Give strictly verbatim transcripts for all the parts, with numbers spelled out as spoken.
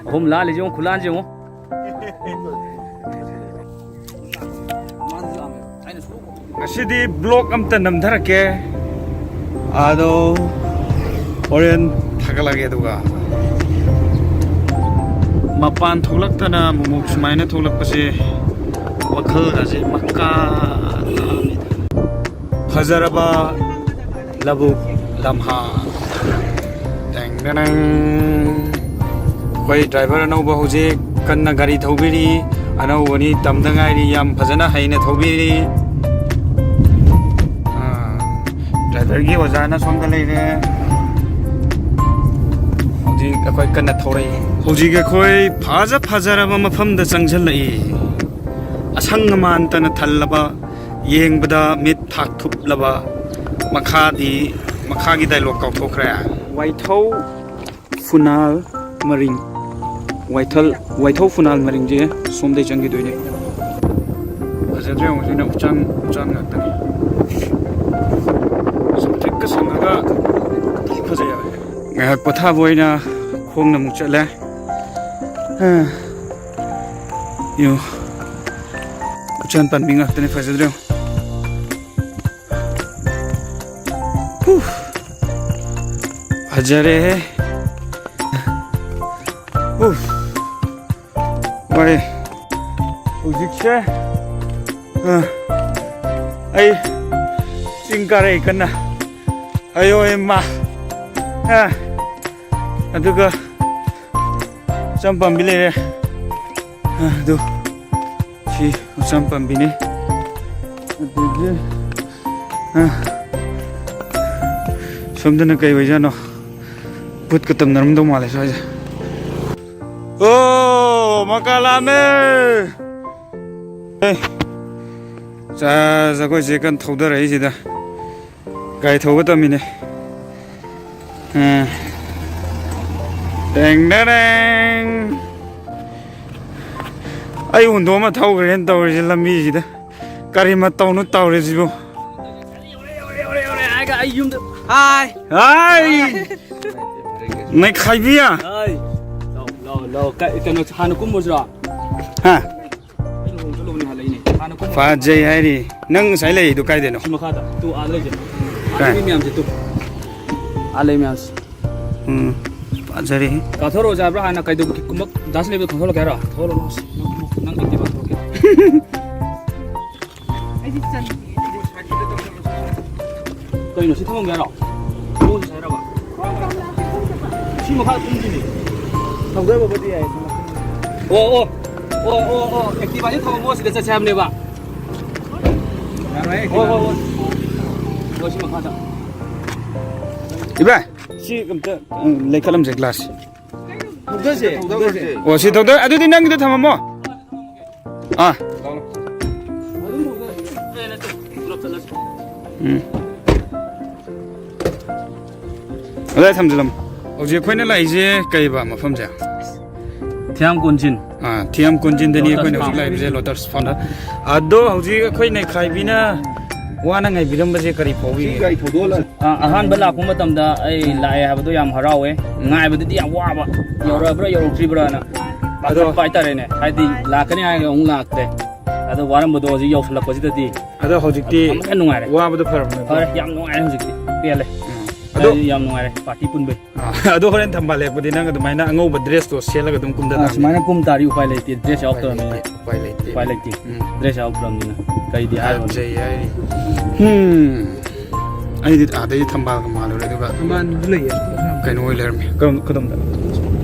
ꯑꯍꯨꯝ ꯂꯥꯜꯂꯤꯁꯤ ꯌꯦꯡꯉꯨ, ꯈꯨꯂꯥꯟꯁꯤ ꯌꯦꯡꯉꯨ꯫ ꯉꯁꯤꯗꯤ ꯕ꯭ꯂꯣꯛ ꯑꯝꯇ ꯅꯝꯊꯔꯛꯀꯦ, ꯑꯗꯣ ꯍꯣꯔꯦꯟ ꯊꯥꯒꯠꯂꯛꯑꯒꯦ꯫ ꯑꯗꯨꯒ ꯃꯄꯥꯟ ꯊꯣꯛꯂꯛꯇꯅ ꯑꯃꯨꯛꯃꯨꯛ ꯁꯨꯃꯥꯏꯅ ꯊꯣꯛꯂꯛꯄꯁꯦ ꯋꯥꯈꯜꯒꯁꯦ ꯃꯀꯥ ꯂꯥꯝꯃꯤꯗ꯫ ꯐꯖꯔꯕ ꯂꯧꯕꯨꯛ ꯂꯝꯍꯥꯡ꯫ ꯇꯦꯡ ꯇꯦꯡ꯫ ꯑꯩꯈꯣꯏ ꯗ꯭ꯔꯥꯏꯚꯔ ꯑꯅꯧꯕ ꯍꯧꯖꯤꯛ ꯀꯟꯅ ꯒꯥꯔꯤ ꯊꯧꯕꯤꯔꯤ꯫ ꯑꯅꯧꯕꯅꯤ, ꯇꯝꯗ ꯉꯥꯏꯔꯤ, ꯌꯥꯝ ꯐꯖꯅ ꯍꯩꯅ ꯊꯧꯕꯤꯔꯤ꯫ ꯑꯥ, ꯗ꯭ꯔꯥꯏꯚꯔꯒꯤ ꯑꯣꯖꯥꯅ ꯁꯣꯝꯗ ꯂꯩꯔꯦ꯫ ꯍꯧꯖꯤꯛ ꯑꯩꯈꯣꯏ ꯀꯟꯅ ꯊꯧꯔꯛꯏ꯫ ꯍꯧꯖꯤꯛ ꯑꯩꯈꯣꯏ ꯐꯖ ꯐꯖꯔꯕ ꯃꯐꯝꯗ ꯆꯪꯁꯤꯜꯂꯛꯏ꯫ ꯑꯁꯪ ꯑꯃꯥꯟꯇꯅ ꯊꯜꯂꯕ, ꯌꯦꯡꯕꯗ ꯃꯤꯠ ꯊꯥꯛ ꯊꯨꯞꯂꯕ꯫ ꯃꯈꯥꯗꯤ, ꯃꯈꯥꯒꯤ ꯗꯥꯏꯂꯣꯛ ꯀꯥꯎꯊꯣꯛꯈ꯭ꯔꯦ꯫ ꯋꯥꯏꯊꯧ ꯐꯨꯅꯥꯜ ꯃꯔꯤꯡ꯫ ꯋꯥꯏꯊꯜ, ꯋꯥꯏꯊꯧ ꯐꯨꯅꯥꯜ ꯃꯔꯤꯡꯁꯦ ꯁꯣꯝꯗꯩ ꯆꯪꯈꯤꯗꯣꯏꯅꯦ꯫ ꯐꯖꯗ꯭ꯔꯦ ꯌꯦꯡꯉꯨ, ꯁꯤꯅ ꯎꯆꯥꯟ, ꯎꯆꯥꯟ ꯉꯥꯛꯇꯅꯤ꯫ ꯁꯪꯇ꯭ꯔꯤꯛꯀ ꯁꯪꯉꯒ ꯊꯤ ꯐꯖꯩ ꯍꯥꯏꯕ꯫ ꯉꯥꯏꯍꯥꯛ ꯄꯣꯊꯥꯕ ꯑꯣꯏꯅ ꯈꯣꯡꯅ ꯑꯃꯨꯛ ꯆꯠꯂꯦ꯫ ꯌꯦꯡꯉꯨ, ꯎꯆꯥꯟ ꯄꯥꯝꯕꯤ ꯉꯥꯛꯇꯅꯤ, ꯐꯖꯗ꯭ꯔꯣ? ꯍꯨ꯫ ꯐꯖꯔꯦꯍꯦ꯫ ꯍꯨ꯫ ꯍꯣꯏ꯫ ꯍꯧꯖꯤꯛꯁꯦ, ꯑ, ꯑꯩ ꯆꯤꯡ ꯀꯥꯔꯛꯏ ꯀꯟꯅ꯫ ꯑꯌꯣ ꯏꯃꯥ꯫ ꯑ, ꯑꯗꯨꯒ ꯎꯆꯥꯟ ꯄꯥꯝꯕꯤ ꯂꯩꯔꯦ꯫ ꯑ, ꯑꯗꯨ ꯁꯤ ꯎꯆꯥꯟ ꯄꯥꯝꯕꯤꯅꯤ꯫ ꯑꯗꯒꯤ, ꯑ, ꯁꯣꯝꯗꯅ ꯀꯩ ꯑꯣꯏꯖꯥꯠꯅꯣ? ꯚꯨꯠꯀ ꯇꯝꯅꯔꯝꯗꯧ ꯃꯥꯜꯂꯦ ꯁ꯭ꯋꯥꯏꯁꯦ꯫ ꯑꯣ, ꯃꯀꯥ ꯂꯥꯝꯃꯦ꯫ ꯑꯦ, ꯆꯥ, ꯑꯩꯈꯣꯏ ꯆꯦ ꯀꯟꯅ ꯊꯧꯗꯔꯛꯏꯁꯤꯗ꯫ ꯒꯥꯔꯤ ꯊꯧꯕ ꯇꯝꯃꯤꯅꯦ꯫ ꯑ꯫ ꯇꯦꯡ ꯇꯦꯔꯦꯡ꯫ ꯑꯩ ꯍꯨꯟꯗꯣꯛꯑꯃ ꯊꯧꯈ꯭ꯔꯦꯅ ꯇꯧꯔꯤꯁꯦ ꯂꯝꯕꯤꯁꯤꯗ꯫ ꯀꯔꯤ ꯃꯇꯧꯅꯣ ꯇꯧꯔꯤꯁꯤꯕꯨ? ꯑꯩ ꯌꯨꯝꯗ꯫ ꯍꯥꯏ꯫ ꯍꯥꯏ꯫ ꯅꯩꯈꯥꯏꯕꯤ꯫ ꯍꯥꯏ꯫ ꯂꯥꯎ, ꯂꯥꯎ, ꯂꯥꯎ꯫ ꯀ-, ꯀꯩꯅꯣ, ꯍꯥꯟꯅ ꯀꯨꯝꯃꯨꯁꯤꯔꯣ? ꯍꯥ? ꯑꯩ ꯂꯨꯍꯣꯡ ꯆꯠꯂꯨꯕꯅꯤ ꯍꯜꯂꯛꯏꯅꯦ꯫ ꯍꯥꯟꯅ ꯀꯨꯝꯃꯨ꯫ ꯐꯖꯩ ꯍꯥꯏꯔꯤ꯫ ꯅꯪ ꯉꯁꯥꯏ ꯂꯩꯔꯤꯗꯣ ꯀꯥꯏꯗꯅꯣ? ꯁꯤ ꯃꯈꯥꯗ꯫ ꯇꯨ ꯑꯥ ꯂꯩꯁꯦ꯫ ꯑꯥ ꯀꯥꯏ? ꯂꯩ ꯃꯌꯥꯝꯁꯦ ꯇꯨ꯫ ꯑꯥ ꯂꯩ ꯃꯌꯥꯝꯁꯦ꯫ ꯎꯝ꯫ ꯐꯖꯔꯦ꯫ ꯀꯥꯊꯣꯔꯛꯑꯣꯁꯦ ꯍꯥꯏꯕ꯭ꯔꯣ? ꯍꯥꯟꯅ ꯀꯩꯗꯧꯕ ꯀꯨꯝꯃꯛ-, ꯗꯥꯁ ꯂꯩꯕꯗꯣ ꯀꯥꯊꯣꯔꯛꯀꯦ ꯍꯥꯏꯔꯣ? ꯊꯣꯛꯂꯛꯑꯣ, ꯅꯪ, ꯅꯪ Activa ꯊꯣꯛꯂꯛꯀꯦ꯫ ꯑꯩꯗꯤ ꯆꯟꯗꯦ꯫ ꯀꯩꯅꯣ ꯁꯤ ꯊꯝꯃꯝꯒꯦ ꯍꯥꯏꯔꯣ? ꯈꯣꯡꯁꯦ ꯍꯥꯏꯔꯕ? ꯁꯤ ꯃꯈꯥ ꯀꯨꯝꯗꯣꯏꯅꯦ꯫ ꯊꯧꯗꯕꯕꯨꯗꯤ ꯌꯥꯏ꯫ ꯑꯣ, ꯑꯣ꯫ ꯑꯣ, ꯑꯣ, ꯑꯣ꯫ Activaꯁꯦ ꯊꯝꯃꯝꯃꯣ, ꯁꯤꯗ ꯆꯠꯁꯦ ꯍꯥꯏꯕꯅꯦꯕ꯫ ꯌꯥꯔꯣꯏꯍꯦ, ꯍꯣꯏ, ꯍꯣꯏ, ꯍꯣꯏ꯫ ꯍꯣꯏ, ꯁꯤ ꯃꯈꯥꯗ꯫ ꯏꯕꯥꯏ, ꯁꯤ ꯑꯝꯇ, ꯎꯝ, ꯂꯩꯈꯠꯂꯝꯁꯦ glass꯫ ꯊꯧꯗꯁꯦ, ꯊꯧꯗꯁꯦ꯫ ꯑꯣ, ꯁꯤ ꯊꯧꯗ-, ꯑꯗꯨꯗꯤ ꯅꯪꯒꯤꯗꯣ ꯊꯝꯃꯝꯃꯣ꯫ ꯑꯥ꯫ ꯎꯝ꯫ ꯑꯗꯥꯏ ꯊꯝꯖꯤꯜꯂꯝꯃꯣ꯫ ꯍꯧꯖꯤꯛ ꯑꯩꯈꯣꯏꯅ ꯂꯥꯛꯏꯁꯦ ꯀꯩꯕ ꯃꯐꯝꯁꯦ? ꯊꯤꯌꯥꯝ ꯀꯣꯟꯖꯤꯟ꯫ ꯑꯥ, ꯊꯤꯌꯥꯝ ꯀꯣꯟꯖꯤꯟꯗꯅꯤ Lotus ꯑꯩꯈꯣꯏꯅ ꯍꯧꯖꯤꯛ Farm꯫ ꯂꯥꯛꯏꯕꯁꯦ, Lotus Farm꯫ ꯑꯗꯣ ꯍꯧꯖꯤꯛ ꯑꯩꯈꯣꯏ ꯅꯩꯈꯥꯏꯕꯤꯅ ꯋꯥꯅ ꯉꯥꯏꯕꯤꯔꯝꯕꯁꯦ ꯀꯔꯤ ꯐꯥꯎꯕꯤꯒꯦ? ꯁꯤ ꯒꯥꯔꯤ ꯊꯧꯗꯣꯛꯍꯜꯂ-, ꯑ-, ꯑꯍꯥꯟꯕ ꯂꯥꯛꯄ ꯃꯇꯝꯗ ꯑꯩ ꯂꯥꯛꯑꯦ ꯍꯥꯏꯕꯗꯣ ꯌꯥꯝ ꯍꯔꯥꯎꯋꯦ꯫ ꯉꯥꯏꯕꯗꯗꯤ ꯌꯥꯝ ꯋꯥꯕ꯫ ꯑꯥ꯫ ꯌꯧꯔꯛꯑꯕ꯭ꯔꯥ ꯌꯧꯔꯛꯇ꯭ꯔꯤꯕ꯭ꯔꯥꯅ ꯑꯗꯣ ꯄꯥꯈꯠꯄ ꯍꯥꯏꯇꯥꯔꯦꯅꯦ꯫ ꯍꯥꯏꯗꯤ ꯂꯥꯛꯀꯅꯤ ꯍꯥꯏꯔꯒ ꯑꯃꯨꯛ ꯂꯥꯛꯇ꯭ꯔꯦ꯫ ꯑꯗꯣ ꯋꯥꯔꯝꯕꯗꯣ ꯍꯧꯖꯤꯛ ꯌꯧꯁꯤꯜꯂꯛꯄꯁꯤꯗꯗꯤ ꯑꯗꯣ ꯍꯧꯖꯤꯛꯇꯤ ꯑꯃꯨꯛ ꯍꯦꯟꯅ ꯅꯨꯡꯉꯥꯏꯔꯦ꯫ ꯋꯥꯕꯗꯣ ꯐꯔꯕ ꯅꯠꯇ꯭ꯔꯣ? ꯐꯔꯦ, ꯌꯥꯝ ꯅꯨꯡꯉꯥꯏꯔꯦ ꯍꯧꯖꯤꯛꯇꯤ꯫ ꯄꯦꯜꯂꯦ꯫ ꯎꯝ꯫ ꯑꯗꯣ ꯍꯥꯏꯗꯤ ꯌꯥꯝ ꯅꯨꯡꯉꯥꯏꯔꯦ ꯄꯥꯔꯇꯤ ꯄꯨꯟꯕꯩ꯫ ꯑꯥ, ꯑꯗꯣ ꯍꯣꯔꯦꯟ ꯊꯝꯕꯥꯜ ꯂꯦꯛꯄꯗꯤ ꯅꯪ ꯑꯗꯨꯃꯥꯏꯅ ꯑꯉꯧꯕ dressꯇꯣ ꯁꯦꯠꯂꯒ ꯑꯗꯨꯝ ꯀꯨꯝꯗ ꯑꯥ, ꯇꯥꯕꯅꯤ꯫ ꯁꯨꯃꯥꯏꯅ ꯀꯨꯝ ꯇꯥꯔꯗꯤ ꯎꯄꯥꯏ ꯂꯩꯇꯦ, dress ꯌꯥꯎꯔꯛꯇ꯭ꯔꯕꯅꯤꯅ꯫ ꯎꯄꯥꯏ ꯂꯩꯇꯦ, ꯎꯄꯥꯏ ꯂꯩꯇꯦ꯫ ꯎꯄꯥꯏ ꯂꯩꯇꯦ꯫ ꯎꯝ꯫ Dress ꯌꯥꯎꯔꯛꯇ꯭ꯔꯕꯅꯤꯅ ꯀꯩꯗꯤ ꯍꯥꯏꯔꯨꯅꯤ꯫ ꯐꯖꯩ ꯍꯥꯏꯔꯤ꯫ ꯎꯝ꯫ ꯑꯩꯗꯤ ꯑꯥꯗꯩ ꯊꯝꯕꯥꯜꯒ ꯃꯥꯜꯂꯨꯔꯦ, ꯑꯗꯨꯒ ꯊꯝꯕꯥꯜꯗꯨꯁꯨ ꯂꯩꯌꯦ꯫ ꯀꯩꯅꯣ ꯑꯣꯏ ꯂꯩꯔꯝꯃꯦ꯫ ꯀꯔꯝ-, ꯀꯗꯣꯝꯗ?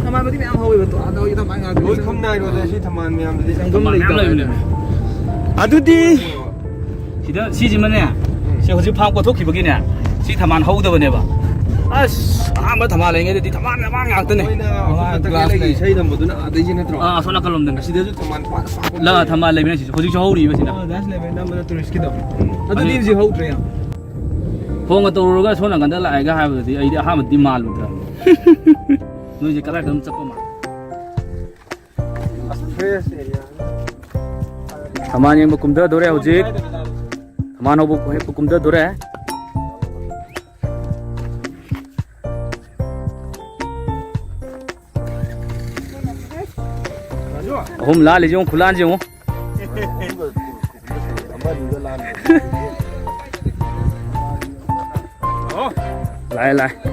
ꯊꯝꯕꯥꯜꯕꯨꯗꯤ ꯃꯌꯥꯝ ꯍꯧꯋꯦꯕ, ꯑꯗꯣ ꯑꯥꯗ ꯍꯧꯖꯤꯛ ꯊꯝꯕꯥꯜ ꯉꯥꯛꯇ ꯂꯣꯏ ꯈꯨꯝ ꯅꯥꯏꯔꯣꯏꯗ, ꯁꯤ ꯊꯝꯕꯥꯜ ꯃꯌꯥꯝꯗꯨꯗꯤ꯫ ꯆꯪꯐꯝ ꯊꯝꯕꯥꯜ ꯃꯌꯥꯝ ꯂꯩꯇꯕ ꯂꯩꯕꯅꯦ꯫ ꯍꯥꯏꯇꯥꯔꯦ꯫ ꯑꯗꯨꯗꯤ ꯁꯤꯗ, ꯁꯤꯁꯤꯃꯅꯦ, ꯎꯝ꯫ ꯁꯤ ꯍꯧꯖꯤꯛ ꯐꯥꯝ ꯀꯣꯊꯣꯛꯈꯤꯕꯒꯤꯅꯦ, ꯁꯤ ꯊꯝꯕꯥꯜ ꯍꯧꯗꯕꯅꯦꯕ꯫ ꯑꯁ, ꯑꯍꯥꯟꯕ ꯊꯝꯕꯥꯜ ꯂꯩꯉꯩꯗꯗꯤ ꯊꯝꯕꯥꯜ, ꯊꯝꯕꯥꯜ ꯉꯥꯛꯇꯅꯦ꯫ ꯃꯣꯏꯅ ꯊꯝꯕꯥꯜ ꯑꯩꯈꯣꯏ ꯃꯊꯛꯇ glass ꯂꯩ, ꯂꯩ꯫ ꯏꯁꯩ ꯅꯝꯕꯗꯨꯅ ꯑꯥꯗꯩꯁꯤ ꯅꯠꯇ꯭ꯔꯣ? ꯑꯥ, ꯑꯁꯣꯝ ꯅꯥꯀꯜ ꯂꯣꯝꯗꯅꯦ꯫ ꯑꯁꯤꯗꯁꯨ ꯊꯝꯕꯥꯜ ꯄꯥꯛ ꯄꯥꯛꯄ ꯂꯥ, ꯂꯩ꯫ ꯊꯝꯕꯥꯜ ꯂꯩꯕꯅꯦ ꯁꯤꯁꯨ꯫ ꯍꯧꯖꯤꯛꯁꯨ ꯍꯧꯔꯤꯕ ꯁꯤꯅ꯫ ꯑꯥ, glass ꯂꯩꯕꯅꯦ ꯅꯝꯕꯗ touristꯀꯤꯗꯣ꯫ ꯎꯝ꯫ ꯑꯗꯨꯗꯤ ꯑꯗꯨ ꯍꯧꯖꯤꯛ ꯍꯧꯗ꯭ꯔꯦ ꯌꯥꯝ꯫ ꯐꯣꯟꯒ ꯇꯧꯔꯨꯔꯒ ꯁꯣꯝ ꯅꯥꯀꯟꯗ ꯂꯥꯛꯑꯦꯒ ꯍꯥꯏꯕꯗꯨꯗꯤ ꯑꯩꯗꯤ ꯑꯍꯥꯟꯕꯗꯤ ꯃꯥꯜꯂꯨꯗ꯭ꯔꯕꯅꯦ꯫ ꯅꯣꯏꯁꯦ ꯀꯗꯥꯏꯗ ꯑꯗꯨꯝ ꯆꯠꯄ ꯃꯥꯜꯂꯦ꯫ ꯑꯁ, fresh area꯫ ꯊꯝꯕꯥꯜ ꯌꯦꯡꯕ ꯀꯨꯝꯊꯗꯣꯔꯦ ꯍꯧꯖꯤꯛ꯫ ꯊꯝꯕꯥꯜ ꯍꯧꯕ ꯍꯦꯛꯄ ꯀꯨꯝꯊꯗꯣꯔꯦ꯫ ꯑꯍꯨꯝ ꯂꯥꯜꯂꯤꯁꯤ ꯌꯦꯡꯉꯨ, ꯈꯨꯂꯥꯟꯁꯤ ꯌꯦꯡꯉꯨ꯫ ꯂꯥꯛꯑꯦ, ꯂꯥꯛꯑꯦ꯫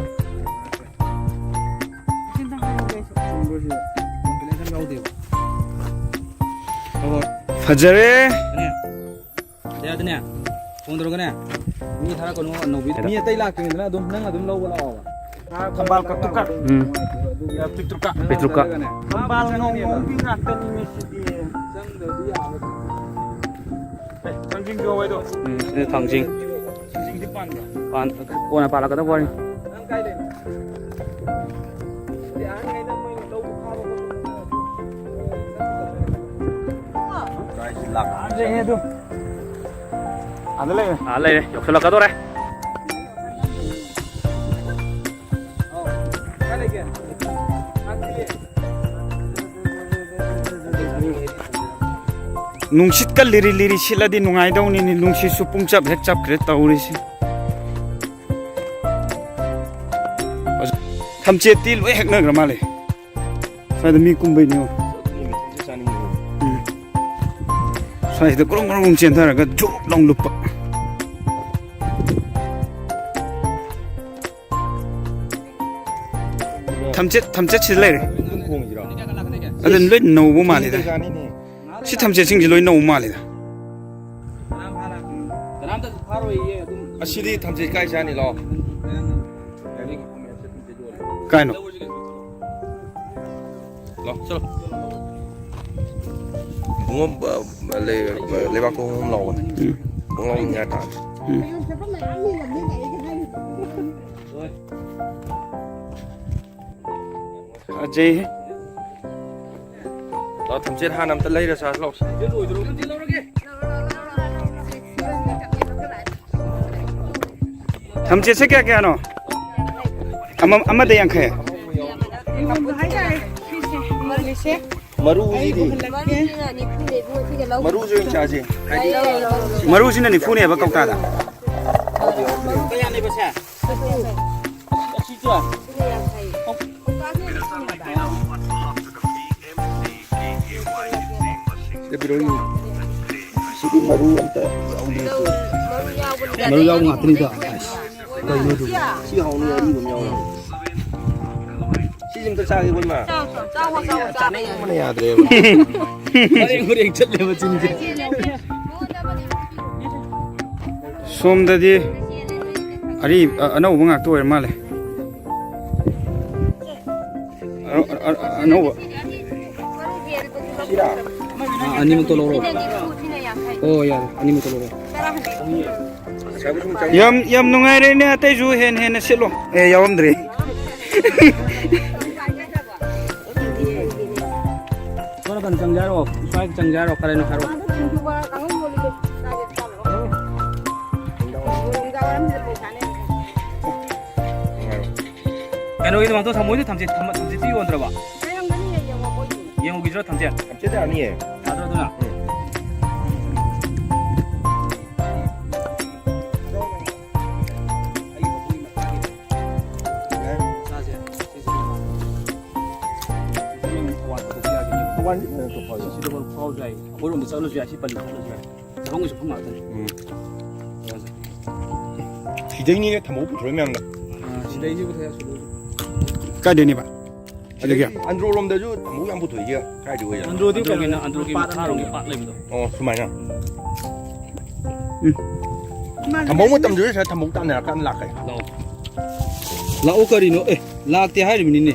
ꯐꯖꯔꯦ꯫ ꯌꯥꯗꯅꯦ꯫ ꯐꯣꯟ ꯇꯧꯔꯒꯅꯦ꯫ ꯃꯤ ꯊꯥꯔꯛꯀꯅꯨ, ꯑꯅꯧꯕꯤ꯫ ꯃꯤ ꯑꯇꯩ ꯂꯥꯛꯇ꯭ꯔꯤꯉꯩꯗꯅ ꯑꯗꯨꯝ, ꯅꯪ ꯑꯗꯨꯝ ꯂꯧꯕ ꯂꯥꯛꯑꯣꯕ꯫ ꯊꯝꯕꯥꯜ ꯀꯛꯇꯨꯀ꯫ ꯎꯝ꯫ ꯄꯤꯛꯇ꯭ꯔꯨꯀ꯫ ꯄꯤꯛꯇ꯭ꯔꯨꯀ꯫ ꯊꯝꯕꯥꯜ ꯉꯧꯕꯤ ꯉꯥꯛꯇꯅꯤꯅꯦ ꯁꯤꯗꯤ꯫ ꯆꯪꯗ꯭ꯔꯗꯤ ꯌꯥꯔꯣꯏ꯫ ꯑꯦ, ꯊꯥꯡꯖꯤꯡꯁꯨ ꯍꯧꯋꯦꯗꯣ꯫ ꯎꯝ, ꯁꯤꯗ ꯊꯥꯡꯖꯤꯡ꯫ ꯊꯥꯡꯖꯤꯡꯗꯤ ꯄꯥꯟꯕ꯭ꯔꯥ? ꯄꯥꯟ-, ꯀꯣꯟꯅ ꯄꯥꯜꯂꯛꯀꯗꯕ ꯋꯥꯔꯤꯅꯤ꯫ ꯅꯪ ꯀꯥꯏ ꯂꯩꯅꯣ? ꯁꯤꯗꯤ ꯑꯍꯟꯈꯩꯅ ꯃꯣꯏ ꯂꯧ ꯈꯥꯕ ꯈꯣꯠꯄ ꯀꯥꯏꯁꯤ ꯂꯥꯛ-, ꯐꯖꯩꯍꯦ ꯑꯗꯨ꯫ ꯑꯥꯗ ꯂꯩꯔꯦ꯫ ꯑꯥ ꯂꯩꯔꯦ, ꯌꯧꯁꯜꯂꯛꯀꯗꯧꯔꯦ꯫ ꯅꯨꯡꯁꯤꯠꯀ ꯂꯤꯔꯤ ꯂꯤꯔꯤ ꯁꯤꯠꯂꯗꯤ ꯅꯨꯡꯉꯥꯏꯗꯧꯅꯤꯅꯦ, ꯅꯨꯡꯁꯤꯠꯁꯨ ꯄꯨꯡꯆꯞ ꯍꯦꯛ ꯆꯞꯈ꯭ꯔꯦ ꯇꯧꯔꯤꯁꯤ꯫ ꯊꯝꯆꯦꯠꯇꯤ ꯂꯣꯏ ꯍꯦꯛꯅꯈ꯭ꯔ ꯃꯥꯜꯂꯦ꯫ ꯁ꯭ꯋꯥꯏꯗ ꯃꯤ ꯀꯨꯝꯕꯩꯅꯦ꯫ ꯎꯝ꯫ ꯁ꯭ꯋꯥꯏꯁꯤꯗ ꯀ꯭ꯔꯣꯡ ꯀ꯭ꯔꯣꯡ ꯆꯦꯟꯊꯔꯒ ꯖꯨꯞ ꯂꯥꯎ ꯂꯨꯞꯄ꯫ ꯊꯝꯆꯦꯠ, ꯊꯝꯆꯦꯠ ꯁꯤꯗ ꯂꯩꯔꯦ꯫ ꯑꯗꯨ ꯂꯣꯏ ꯅꯧꯕ ꯃꯥꯜꯂꯤꯗ꯫ ꯁꯤ ꯊꯝꯆꯦꯠꯁꯤꯡꯁꯤ ꯂꯣꯏ ꯅꯧꯕ ꯃꯥꯜꯂꯤꯗ꯫ ꯑꯁꯤꯗꯤ ꯊꯝꯆꯦꯠ ꯀꯥꯏ ꯆꯥꯅꯤ? ꯂꯥꯛꯑꯣ꯫ ꯀꯥꯏꯅꯣ? ꯂꯥꯛꯑꯣ, ꯆꯠꯂꯣ꯫ ꯄꯨꯡ ꯑꯃ, ꯑ, ꯂꯩ-, ꯂꯩꯕꯥꯛꯇꯣ ꯍꯣꯝ ꯍꯣꯝ ꯂꯥꯎꯕꯅꯦ꯫ ꯎꯝ꯫ ꯄꯨꯡ ꯑꯃ ꯃꯌꯥ ꯇꯥꯔꯦ꯫ ꯎꯝ꯫ ꯐꯖꯩꯍꯦ꯫ ꯂꯥꯛꯑꯣ, ꯊꯝꯆꯦꯠ ꯍꯥꯟꯅ ꯑꯝꯇ ꯂꯩꯔ ꯆꯥꯁꯤ ꯂꯥꯛꯑꯣ꯫ ꯊꯝꯆꯦꯠꯁꯦ ꯀꯌꯥ ꯀꯌꯥꯅꯣ? ꯑꯃ-, ꯑꯃꯗ ꯌꯥꯡꯈꯩ꯫ ꯌꯣꯟꯕ ꯍꯥꯏꯇꯥꯔꯦ ꯁꯤꯁꯦ, ꯌꯣꯜꯂꯤꯁꯦ꯫ ꯃꯔꯨꯁꯤꯗꯤ? ꯑꯩ ꯎꯍꯜꯂꯛꯀꯦ꯫ ꯃꯔꯨꯁꯤ ꯑꯣꯏꯅ ꯆꯥꯁꯦ꯫ ꯍꯥꯏꯗꯤ ꯃꯔꯨꯁꯤꯅ ꯅꯤꯐꯨꯅꯦꯕ ꯀꯧꯇꯥꯗ꯫ ꯀꯌꯥꯅꯦꯕ ꯁꯦ? ꯑꯁꯤꯁꯨ? ꯀꯧꯇꯥꯁꯦ ꯅꯤꯐꯨꯅꯦꯕ꯫ ꯁꯤꯗꯤ ꯃꯔꯨ ꯑꯝꯇ ꯌꯥꯎꯗꯦ꯫ ꯃꯔꯨ ꯌꯥꯎꯕ ꯉꯥꯛꯇꯅꯤꯗ꯫ ꯑꯁ, ꯀꯩꯅꯣ ꯑꯗꯨꯕꯨ? ꯁꯤ ꯍꯥꯎꯅꯤ, ꯑꯔꯤꯕ ꯑꯃ ꯌꯥꯎꯋꯦ꯫ ꯁꯤꯁꯤ ꯑꯝꯇ ꯆꯥꯒꯦ, ꯏꯃꯥ꯫ ꯆꯥꯎ, ꯆꯥꯎ, ꯆꯥꯎ, ꯆꯥꯎ, ꯆꯥꯎ꯫ ꯆꯥꯅꯤꯡꯕꯅ ꯌꯥꯗ꯭ꯔꯦꯕ꯫ ꯃꯔꯦꯡ ꯃꯔꯦꯡ ꯆꯠꯂꯦꯕ ꯆꯤꯟꯁꯦ꯫ ꯁꯣꯝꯗꯗꯤ ꯑꯔꯤ-, ꯑ-, ꯑꯅꯧꯕ ꯉꯥꯛꯇ ꯑꯣꯏꯔ ꯃꯥꯜꯂꯦ꯫ ꯑ-, ꯑ-, ꯑ-, ꯑꯅꯧꯕ꯫ ꯑ, ꯑꯅꯤꯃꯛꯇꯣ ꯂꯧꯔꯣ꯫ ꯑꯣ, ꯌꯥꯔꯦ, ꯑꯅꯤꯃꯛꯇꯣ ꯂꯧꯔꯣ꯫ ꯌꯥꯝ, ꯌꯥꯝ ꯅꯨꯡꯉꯥꯏꯔꯦꯅꯦ, ꯑꯇꯩꯁꯨ ꯍꯦꯟꯅ ꯍꯦꯟꯅ ꯁꯤꯠꯂꯣ꯫ ꯑꯦ, ꯌꯥꯎꯔꯝꯗ꯭ꯔꯦ꯫ ꯁꯣꯝ ꯅꯥꯀꯟ ꯆꯪꯖꯦ ꯍꯥꯏꯔꯣ? ꯁ꯭ꯋꯥꯏꯗ ꯆꯪꯖꯦ ꯍꯥꯏꯔꯣ? ꯀꯗꯥꯏꯅꯣ ꯍꯥꯏꯔꯣ꯫ ꯀꯩꯅꯣꯒꯤꯗꯣ ꯃꯥꯡꯇꯣ ꯊꯝꯃꯣꯏꯗꯣ ꯊꯝꯆꯦꯠ, ꯊꯝ-, ꯊꯝꯆꯦꯠꯇꯤ ꯌꯣꯟꯗ꯭ꯔꯕ? ꯂꯩꯔꯝꯒꯅꯤꯌꯦ, ꯌꯦꯡꯉꯣ ꯃꯣꯏꯒꯤ꯫ ꯌꯦꯡꯉꯨꯈꯤꯗ꯭ꯔꯣ ꯊꯝꯆꯦꯠ? ꯊꯝꯆꯦꯠ ꯌꯥꯅꯤꯌꯦ꯫ ꯌꯥꯗ꯭ꯔꯣ ꯑꯗꯨꯅ? ꯎꯝ꯫ ꯆꯥꯁꯦ꯫ ꯊꯧꯕꯥꯜ ꯆꯠꯊꯣꯛꯄ ꯌꯥꯒꯅꯤ꯫ ꯊꯧꯕꯥꯜ ꯆꯠꯄ ꯌꯥꯏ꯫ ꯑꯩꯈꯣꯏꯔꯣꯝꯗ ꯆꯠꯂꯁꯨ ꯌꯥꯏ, ꯁꯤ ꯄꯜꯂꯤ ꯆꯠꯂꯁꯨ ꯌꯥꯏ꯫ ꯆꯥꯐꯝꯒꯤ ꯆꯠꯐꯝ ꯉꯥꯛꯇꯅꯤ꯫ ꯎꯝ꯫ ꯁꯤꯗꯩꯅꯤꯅꯦ ꯊꯝꯕꯧ ꯄꯨꯊꯣꯔꯛꯏ ꯃꯌꯥꯝꯗꯣ꯫ ꯑꯥ, ꯁꯤꯗꯩꯁꯤ ꯄꯨꯊꯣꯔꯛꯑꯦ, ꯁꯤꯗꯩꯁꯤ꯫ ꯀꯥꯏꯗꯩꯅꯦꯕ? ꯁꯤꯗꯒꯤ? ꯑꯗꯒꯤ ꯑꯟꯗ꯭ꯔꯣ ꯂꯣꯝꯗꯁꯨ ꯊꯝꯕꯧ ꯌꯥꯝ ꯄꯨꯊꯣꯛꯏꯁꯦ ꯀꯥꯏꯗꯩ ꯑꯣꯏꯖꯥꯠꯅꯣ? ꯑꯟꯗ꯭ꯔꯣꯗꯤ ꯑꯟꯗ꯭ꯔꯣꯒꯤꯅ, ꯀꯩꯅꯣ, ꯑꯟꯗ꯭ꯔꯣꯒꯤ ꯄꯥꯠ ꯃꯈꯥꯔꯣꯝꯒꯤ ꯂꯣꯝꯒꯤ꯫ ꯄꯥꯠ ꯂꯩꯕꯗꯣ꯫ ꯑꯣ, ꯁꯨꯃꯥꯏꯅ꯫ ꯎꯝ꯫ ꯊꯝꯕꯧ ꯃꯇꯝꯗꯨꯗ ꯁꯤꯗ ꯊꯝꯕꯧ ꯇꯥꯟꯅꯔꯀꯥꯟꯗ ꯂꯥꯛꯀꯦ꯫ ꯂꯥꯛꯑꯣ꯫ ꯂꯥꯛꯑꯣ ꯀꯔꯤꯅꯣ? ꯑꯦ, ꯂꯥꯛꯇꯦ ꯍꯥꯏꯔꯤꯕꯅꯤꯅꯦ꯫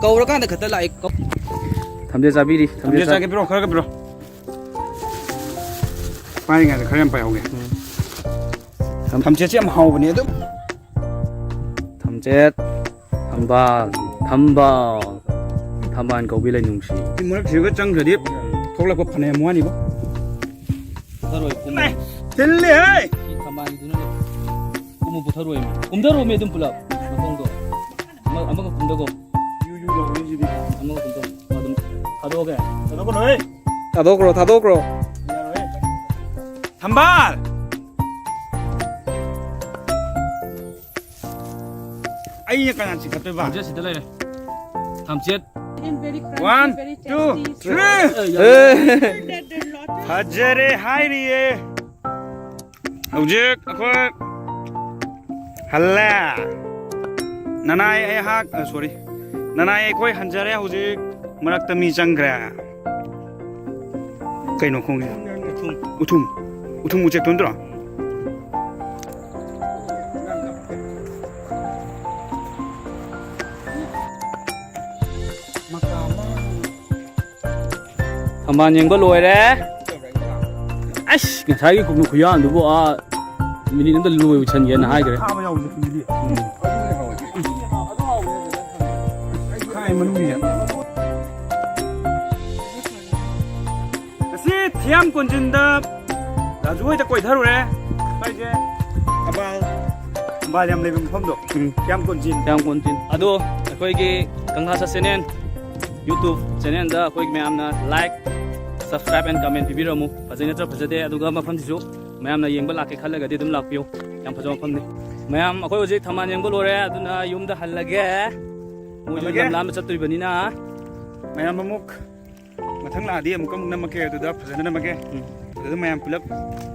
ꯀꯧꯔꯀꯥꯟꯗ ꯈꯛꯇ ꯂꯥꯛꯑꯦ꯫ ꯀꯧ-, ꯊꯝꯆꯦꯠ ꯆꯥꯕꯤꯔꯤ, ꯊꯝꯆꯦꯠ ꯊꯝꯆꯦꯠ ꯆꯥ-, ꯆꯥꯒꯦ, ꯄꯤꯔꯛꯑꯣ, ꯈꯔꯒ ꯄꯤꯔꯛꯑꯣ꯫ ꯄꯥꯏꯔꯤꯉꯩꯗ ꯈꯔ ꯌꯥꯝ ꯄꯥꯏꯍꯧꯒꯦ꯫ ꯎꯝ꯫ ꯊꯝ- ꯊꯝꯆꯦꯠꯁꯦ ꯌꯥꯝ ꯍꯥꯎꯕꯅꯦ ꯑꯗꯨꯝ꯫ ꯊꯝꯆꯦꯠ, ꯊꯝꯕꯥꯜ, ꯊꯝꯕꯥꯜ, ꯊꯝꯕꯥꯜ ꯀꯧꯕꯤ ꯂꯩꯅꯨꯡꯁꯤ꯫ ꯁꯤ ꯃꯔꯛꯁꯤꯗ ꯆꯪꯈ꯭ꯔꯗꯤ ꯊꯣꯛꯂꯛꯄ ꯐꯅꯌꯥꯝ ꯋꯥꯅꯤꯕꯣ꯫ ꯊꯔꯣꯏ ꯀꯨꯝꯃꯣ꯫ ꯑꯦ, ꯊꯤꯜꯂꯦ ꯍꯦ! ꯁꯤ ꯊꯝꯕꯥꯜꯒꯤꯗꯨꯅꯅꯦ꯫ ꯀꯨꯝꯃꯣ ꯄꯨꯊꯔꯣꯏ꯫ ꯀꯨꯝꯊꯔꯣꯃꯤ ꯑꯗꯨꯝ ꯄꯨꯂꯞ ꯃꯈꯣꯡꯗꯣ꯫ ꯑꯃ-, ꯑꯃꯒ ꯀꯨꯝꯊꯒꯣ꯫ U U ꯂꯥꯎꯔꯤꯁꯤꯗꯤ꯫ ꯑꯃꯒ ꯀꯨꯝꯊ-, ꯑꯗꯨꯝ ꯊꯥꯗꯣꯛꯑꯒꯦ꯫ ꯊꯥꯗꯣꯛꯀꯅꯨꯍꯦ꯫ ꯊꯥꯗꯣꯛꯈ꯭ꯔꯣ, ꯊꯥꯗꯣꯛꯈ꯭ꯔꯣ꯫ ꯌꯥꯔꯣꯏꯍꯦ꯫ ꯊꯝꯕꯥꯜ! ꯑꯩꯅ ꯀꯅꯥ ꯆꯤꯡꯈꯠꯇꯣꯏꯕ? ꯊꯝꯆꯦꯠ ꯁꯤꯗ ꯂꯩꯔꯦ꯫ ꯊꯝꯆꯦꯠ꯫ One, two, three. ꯑꯦ, ꯐꯖꯔꯦ ꯍꯥꯏꯔꯤꯌꯦ꯫ ꯍꯧꯖꯤꯛ ꯑꯩꯈꯣꯏ ꯍꯜꯂꯦ꯫ ꯅꯅꯥꯏ ꯑꯩꯍꯥꯛ, ꯑ, sorry, ꯅꯅꯥꯏ ꯑꯩꯈꯣꯏ ꯍꯟꯖꯔꯦ꯫ ꯍꯧꯖꯤꯛ ꯃꯔꯛꯇ ꯃꯤ ꯆꯪꯈ꯭ꯔꯦ꯫ ꯀꯩꯅꯣ ꯈꯣꯡꯉꯤ? ꯎꯊꯨꯝ꯫ ꯎꯊꯨꯝ꯫ ꯎꯊꯨꯝ ꯎꯆꯦꯛꯇꯣ ꯅꯠꯇ꯭ꯔꯣ? ꯊꯝꯕꯥꯜ ꯌꯦꯡꯕ ꯂꯣꯏꯔꯦ꯫ ꯑꯁ, ꯉꯁꯥꯏꯒꯤ ꯀꯨꯝꯅ ꯈꯨꯌꯥꯟꯗꯨꯕꯨ, ꯑꯥ, ꯃꯤꯅꯤꯠ ꯑꯃꯗ ꯂꯣꯏꯁꯟꯒꯦꯅ ꯍꯥꯏꯈ꯭ꯔꯦ꯫ ꯈꯥꯕ ꯌꯥꯎꯕꯗꯣ ꯐꯤꯗꯤ꯫ ꯎꯝ꯫ ꯈꯥꯏ ꯃꯅꯨꯡꯒꯤ꯫ ꯉꯁꯤ ꯊꯤꯌꯥꯝ ꯀꯣꯟꯖꯤꯟꯗ ꯔꯥꯖꯨ ꯍꯣꯏꯗ ꯀꯣꯏꯊꯔꯨꯔꯦ꯫ ꯁ꯭ꯋꯥꯏꯁꯦ ꯊꯝꯕꯥꯜ, ꯊꯝꯕꯥꯜ ꯌꯥꯝ ꯂꯩꯕ ꯃꯐꯝꯗꯣ꯫ ꯎꯝ꯫ ꯊꯤꯌꯥꯝ ꯀꯣꯟꯖꯤꯟ꯫ ꯊꯤꯌꯥꯝ ꯀꯣꯟꯖꯤꯟ꯫ ꯑꯗꯣ ꯑꯩꯈꯣꯏꯒꯤ ꯀꯪꯂꯥ ꯁꯠ ꯆꯦꯅꯦꯜ YouTube ꯆꯦꯅꯦꯜꯗ ꯑꯩꯈꯣꯏ ꯃꯌꯥꯝꯅ like, subscribe and comment ꯄꯤꯕꯤꯔꯝꯃꯨ꯫ ꯐꯖꯩ ꯅꯠꯇ꯭ꯔꯥ? ꯐꯖꯗꯦ꯫ ꯑꯗꯨꯒ ꯃꯐꯝꯁꯤꯁꯨ ꯃꯌꯥꯝꯅ ꯌꯦꯡꯕ ꯂꯥꯛꯀꯦ ꯈꯜꯂꯒꯗꯤ ꯑꯗꯨꯝ ꯂꯥꯛꯄꯤꯌꯨ꯫ ꯌꯥꯝ ꯐꯖꯕ ꯃꯐꯝꯅꯤ꯫ ꯃꯌꯥꯝ, ꯑꯩꯈꯣꯏ ꯍꯧꯖꯤꯛ ꯊꯝꯕꯥꯜ ꯌꯦꯡꯕ ꯂꯣꯏꯔꯦ, ꯑꯗꯨꯅ ꯌꯨꯝꯗ ꯍꯜꯂꯒꯦ꯫ ꯃꯣꯏꯁꯨ ꯍꯜꯂꯒꯦ꯫ ꯂꯝ ꯂꯥꯞꯅ ꯆꯠꯇꯣꯏꯕꯅꯤꯅ꯫ ꯃꯌꯥꯝ ꯑꯃꯨꯛ ꯃꯊꯪ ꯂꯥꯛꯑꯗꯤ ꯑꯃꯨꯛꯀ ꯑꯃꯨꯛ ꯅꯝꯃꯛꯀꯦ, ꯑꯗꯨꯗ ꯐꯖꯅ ꯅꯝꯃꯛꯀꯦ꯫ ꯎꯝ꯫ ꯑꯗꯨꯗ ꯃꯌꯥꯝ ꯄꯨꯂꯞ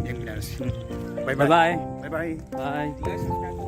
ꯌꯦꯡꯃꯤꯟꯅꯔꯁꯤ꯫ ꯎꯝ꯫ Bye bye꯫ Bye bye꯫ Bye bye꯫ Bye꯫